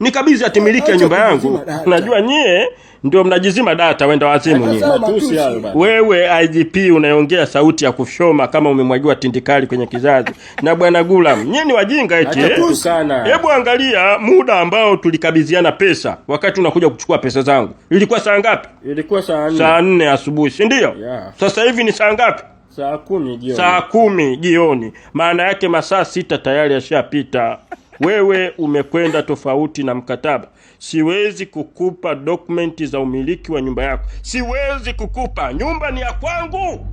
Nikabidhi hatimiliki ya Acha nyumba yangu. kujizima data. Najua nyie ndio mnajizima data, wenda wazimu nyie. Sasa Matusi hayo bwana. Wewe IGP unaongea sauti ya kushoma kama umemwagiwa tindikali kwenye kizazi. Na bwana Gulam, nyie ni wajinga eti Acha eh? kutukana. Hebu angalia muda ambao tulikabidhiana pesa wakati unakuja kuchukua pesa zangu. Ilikuwa saa ngapi? Ilikuwa saa 4. Saa 4 asubuhi, si ndio? Yeah. Sasa hivi ni saa ngapi? Saa 10 jioni. Saa 10 jioni. Maana yake masaa 6 tayari yashapita. Wewe umekwenda tofauti na mkataba. Siwezi kukupa dokumenti za umiliki wa nyumba yako. Siwezi kukupa. Nyumba ni ya kwangu.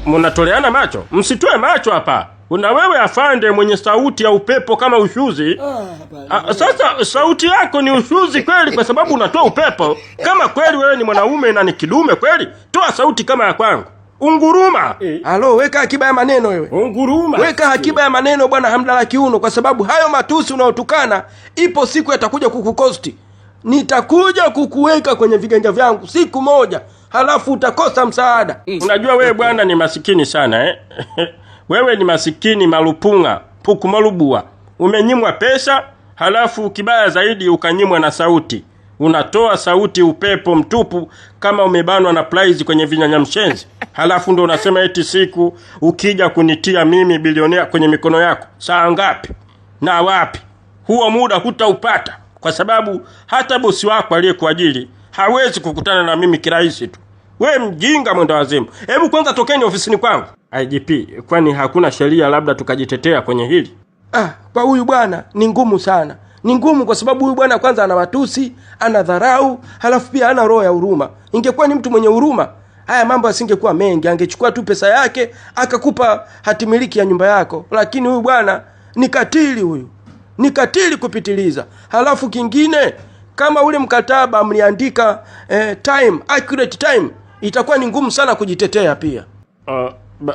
Mnatoleana macho? Msitoe macho hapa. Una wewe afande mwenye sauti ya upepo kama ushuzi. Sasa sauti yako ni ushuzi kweli, kwa sababu unatoa upepo. Kama kweli wewe ni mwanaume na ni kidume kweli, toa sauti kama ya kwangu. Unguruma. Halo, weka akiba ya maneno wewe. Unguruma. Weka akiba ya maneno bwana Hamdala Kiuno, kwa sababu hayo matusi unayotukana ipo siku yatakuja kukukosti. Nitakuja kukuweka kwenye viganja vyangu siku moja, halafu utakosa msaada. Unajua wewe bwana ni masikini sana eh? Wewe ni masikini malupunga, puku malubua. Umenyimwa pesa, halafu kibaya zaidi ukanyimwa na sauti. Unatoa sauti upepo mtupu kama umebanwa na plies kwenye vinyanyamshenzi. Halafu ndo unasema eti siku ukija kunitia mimi bilionea kwenye mikono yako. Saa ngapi? Na wapi? Huo muda hutaupata kwa sababu hata bosi wako aliyekuajiri hawezi kukutana na mimi kirahisi tu. We mjinga mwenda wazimu. Hebu kwanza tokeni ofisini kwangu. IGP, kwani hakuna sheria labda tukajitetea kwenye hili? Kwa huyu bwana ni ngumu sana. Ni ngumu kwa sababu huyu bwana kwanza ana matusi, ana dharau, halafu pia ana roho ya huruma. Ingekuwa ni mtu mwenye huruma, haya mambo yasingekuwa mengi, angechukua tu pesa yake akakupa hatimiliki ya nyumba yako. Lakini huyu bwana ni katili huyu. Ni katili kupitiliza. Halafu kingine, kama ule mkataba mliandika time, accurate time, itakuwa ni ngumu sana kujitetea pia.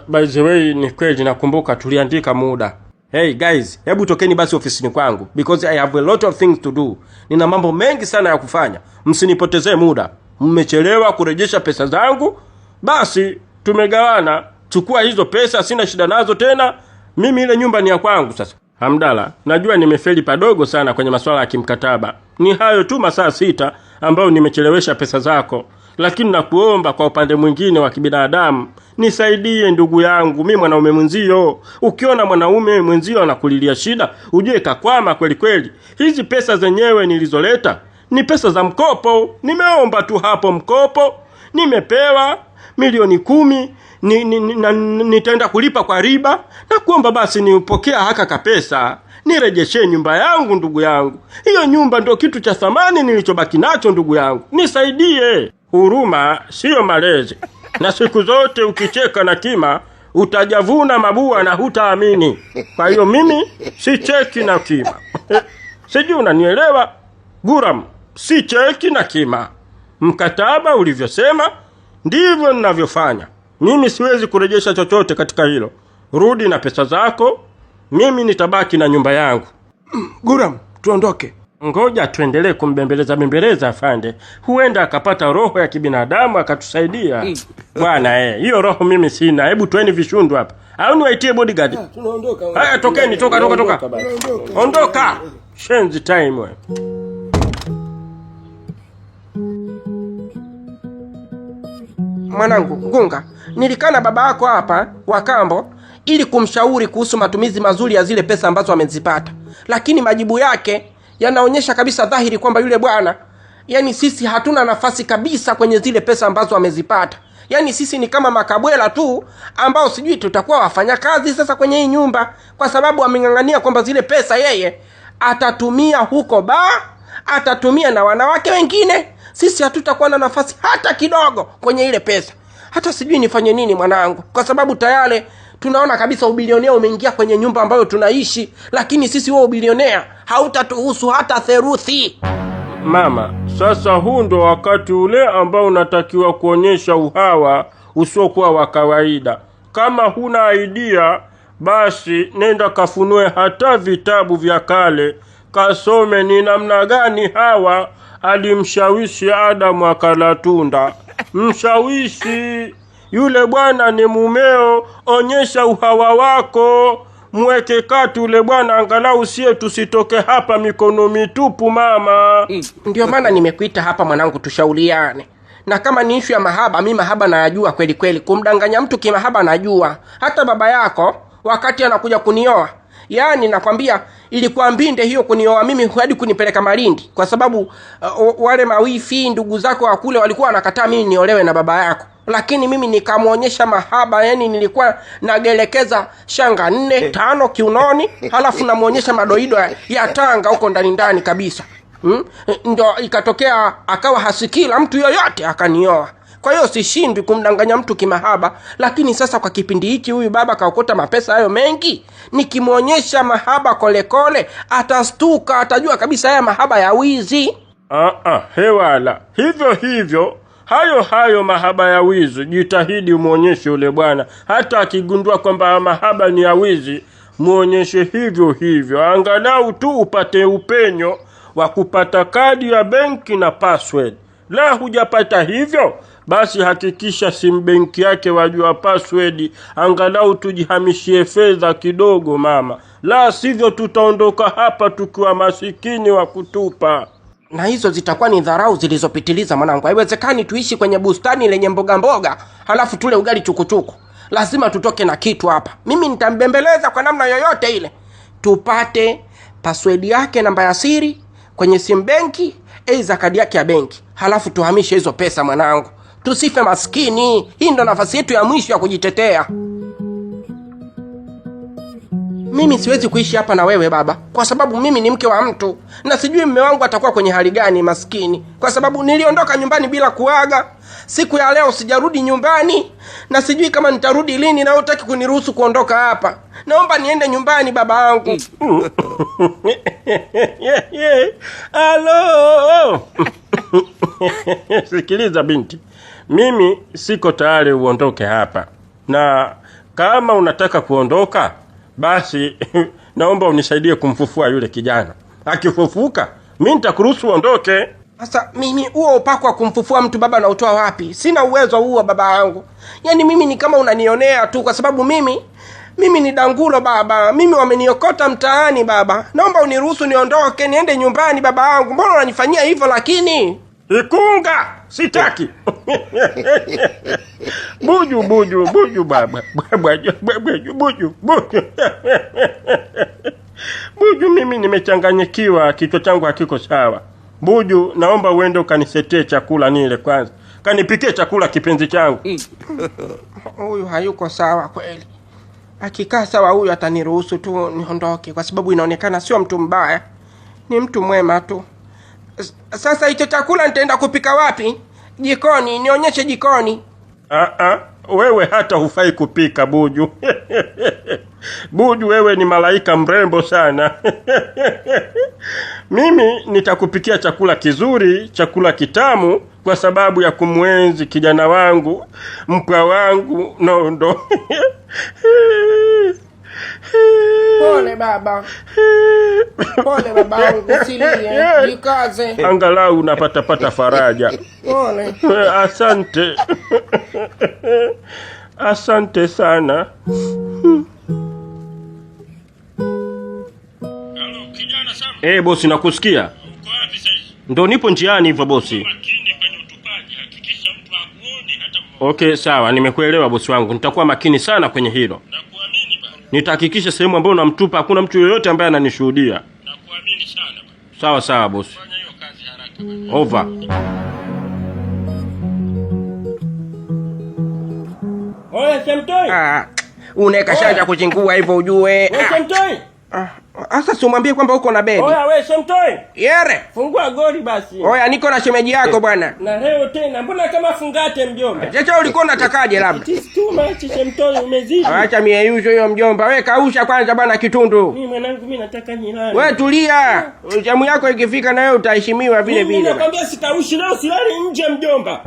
By the way, ni kweli nakumbuka tuliandika muda. Hey guys, hebu tokeni basi ofisini kwangu because I have a lot of things to do. Nina mambo mengi sana ya kufanya. Msinipotezee muda. Mmechelewa kurejesha pesa zangu. Basi tumegawana. Chukua hizo pesa, sina shida nazo tena. Mimi ile nyumba ni ya kwangu sasa. Hamdala, najua nimefeli padogo sana kwenye masuala ya kimkataba. Ni hayo tu masaa 6 ambayo nimechelewesha pesa zako. Lakini nakuomba kwa upande mwingine wa kibinadamu, nisaidie ndugu yangu, mimi mwanaume mwenzio. Ukiona mwanaume mwenzio anakulilia shida, ujue kakwama kweli kweli. Hizi pesa zenyewe nilizoleta ni pesa za mkopo. Nimeomba tu hapo mkopo, nimepewa milioni 10, nitaenda kulipa kwa riba. Na kuomba basi nipokea haka kapesa, nirejeshe nyumba yangu ndugu yangu. Hiyo nyumba ndio kitu cha thamani nilichobaki nacho ndugu yangu. Nisaidie. Huruma sio malezi. Na siku zote ukicheka na kima utajavuna mabua na hutaamini. Kwa hiyo mimi si cheki na kima. Sijui unanielewa? Guram, si cheki na kima. Mkataba ulivyosema ndivyo ninavyofanya. Mimi siwezi kurejesha chochote katika hilo. Rudi na pesa zako, mimi nitabaki na nyumba yangu. Guram, tuondoke. Ngoja tuendelee kumbembeleza bembeleza afande. Huenda akapata roho ya kibinadamu akatusaidia. Bwana hiyo roho mimi sina. Hebu tueni vishundu hapa. Au niwaitie bodyguard? Tunaondoka. Haya, tokeni, toka, toka, toka. Ondoka. Shenzi time wewe. Mwanangu Ngunga, nilikaa na baba yako hapa wa kambo ili kumshauri kuhusu matumizi mazuri ya zile pesa ambazo amezipata. Lakini majibu yake yanaonyesha kabisa dhahiri kwamba yule bwana, sisi hatuna nafasi kabisa kwenye zile pesa ambazo amezipata. Sisi ni kama makabwela tu ambao sijui tutakuwa wafanyakazi sasa kwenye hii nyumba, kwa sababu ameng'ang'ania kwamba zile pesa yeye atatumia huko ba, atatumia na wanawake wengine. Sisi hatutakuwa na nafasi hata kidogo kwenye ile pesa. Hata sijui nifanye nini mwanangu, kwa sababu tayari tunaona kabisa ubilionea umeingia kwenye nyumba ambayo tunaishi, lakini sisi huo ubilionea hautatuhusu hata theruthi. Mama, sasa huu ndo wakati ule ambao unatakiwa kuonyesha uhawa usiokuwa wa kawaida. Kama huna idea, basi nenda kafunue hata vitabu vya kale, kasome ni namna gani Hawa alimshawishi Adamu akala tunda. Mshawishi yule bwana ni mumeo, onyesha uhawa wako. Mweke kati ule bwana, angalau sie tusitoke hapa mikono mitupu mama. Ndio maana nimekuita hapa mwanangu, tushauriane. Na kama ni ishu ya mahaba, mi mahaba nayajua kweli kweli. Kumdanganya mtu kimahaba najua. Hata baba yako wakati anakuja kunioa, yaani nakwambia ilikuwa mbinde hiyo kunioa mimi hadi kunipeleka Malindi, kwa sababu wale mawifi ndugu zako wa kule walikuwa wanakataa mimi niolewe na baba yako, lakini mimi nikamwonyesha mahaba. Yani nilikuwa nagelekeza shanga 4 5 kiunoni, halafu namuonyesha madoido ya Tanga huko ndani ndani kabisa. Ndio ikatokea akawa hasikii la mtu yoyote, akanioa. Kwa hiyo sishindwi kumdanganya mtu kimahaba, lakini sasa kwa kipindi hiki huyu baba kaokota mapesa hayo mengi, nikimuonyesha mahaba kolekole atastuka, atajua kabisa haya mahaba ya wizi. Hewala, hivyo hivyo hayo hayo mahaba ya wizi, jitahidi umuonyeshe yule bwana, hata akigundua kwamba mahaba ni ya wizi, muonyeshe hivyo hivyo, angalau tu upate upenyo wa kupata kadi ya benki na password. La hujapata hivyo, basi hakikisha simu benki yake wajua password, angalau tujihamishie fedha kidogo mama. La sivyo tutaondoka hapa tukiwa masikini wa kutupa. Na hizo zitakuwa ni dharau zilizopitiliza mwanangu. Haiwezekani tuishi kwenye bustani lenye mboga mboga halafu tule ugali chukuchuku. Lazima tutoke na kitu hapa. Mimi nitambembeleza kwa namna yoyote ile tupate password yake, namba ya siri kwenye simu benki, aidha kadi yake ya benki, halafu tuhamishe hizo pesa mwanangu. Tusife maskini. Hii ndo nafasi yetu ya mwisho ya kujitetea. Mimi siwezi kuishi hapa na wewe baba, kwa sababu mimi ni mke wa mtu na sijui mume wangu atakuwa kwenye hali gani maskini, kwa sababu niliondoka nyumbani bila kuaga. Siku ya leo sijarudi nyumbani na sijui kama nitarudi lini, na hutaki kuniruhusu kuondoka hapa. Naomba niende nyumbani baba yangu. Halo. Sikiliza binti, mimi siko tayari uondoke hapa, na kama unataka kuondoka basi naomba unisaidie kumfufua yule kijana. Akifufuka mimi nitakuruhusu uondoke. Sasa mimi huo upako wa kumfufua mtu baba nautoa wapi? Sina uwezo huo baba yangu. Yaani mimi ni kama unanionea tu, kwa sababu mimi ni dangulo baba. Mimi wameniokota mtaani baba. Naomba uniruhusu niondoke niende nyumbani baba yangu. Mbona unanifanyia hivyo lakini? Ikunga, sitaki. Buju buju buju baba. Buju buju buju. Buju, mimi nimechanganyikiwa, kichwa changu hakiko sawa. Buju, naomba uende ukanisetee chakula nile kwanza. Kanipikie chakula kipenzi changu. Huyu hayuko sawa kweli. Akikaa sawa huyu ataniruhusu tu niondoke, kwa sababu inaonekana sio mtu mbaya, ni mtu mwema tu. Sasa hicho chakula nitaenda kupika wapi? Jikoni, nionyeshe jikoni. Wewe hata hufai kupika Buju. Buju, wewe ni malaika mrembo sana. Mimi nitakupikia chakula kizuri, chakula kitamu, kwa sababu ya kumwenzi kijana wangu, mpwa wangu Nondo. Pole baba. Pole babangu, usilie, jikaze. Angalau unapata faraja. Pole. Asante. Asante sana. Halo, kijana Sam. Bosi, nakusikia. Uko wapi sasa? Ndio nipo njiani hivyo bosi. Makini kwenye utupaji, hakikisha mtu hakuoni hata mmoja. Okay, sawa, nimekuelewa bosi wangu. Nitakuwa makini sana kwenye hilo. Nakuamini bana. Nitahakikisha sehemu ambayo namtupa hakuna mtu yoyote ambaye ananishuhudia. Nakuamini sana bana. Sawa sawa bosi. Fanya hiyo kazi haraka bana. Over. Oya Shemtoi. Unaweka shanja kuchingua hivyo ujue. Oya Shemtoi. Sasa si umwambie kwamba uko na bebi. Oya we Shemtoi. Yere. Fungua goli basi. Oya, niko na shemeji yako bwana. Na leo tena mbona kama fungate mjomba? Sasa ulikuwa unatakaje labda? It is too much Shemtoi, umezidi. Acha mieyusho hiyo mjomba. We kausha kwanza bwana kitundu. Mimi mwanangu mimi nataka nilale. We tulia. Zamu yako ikifika na wewe utaheshimiwa vile Mimi vile. nakwambia sikaushi leo, silali nje mjomba.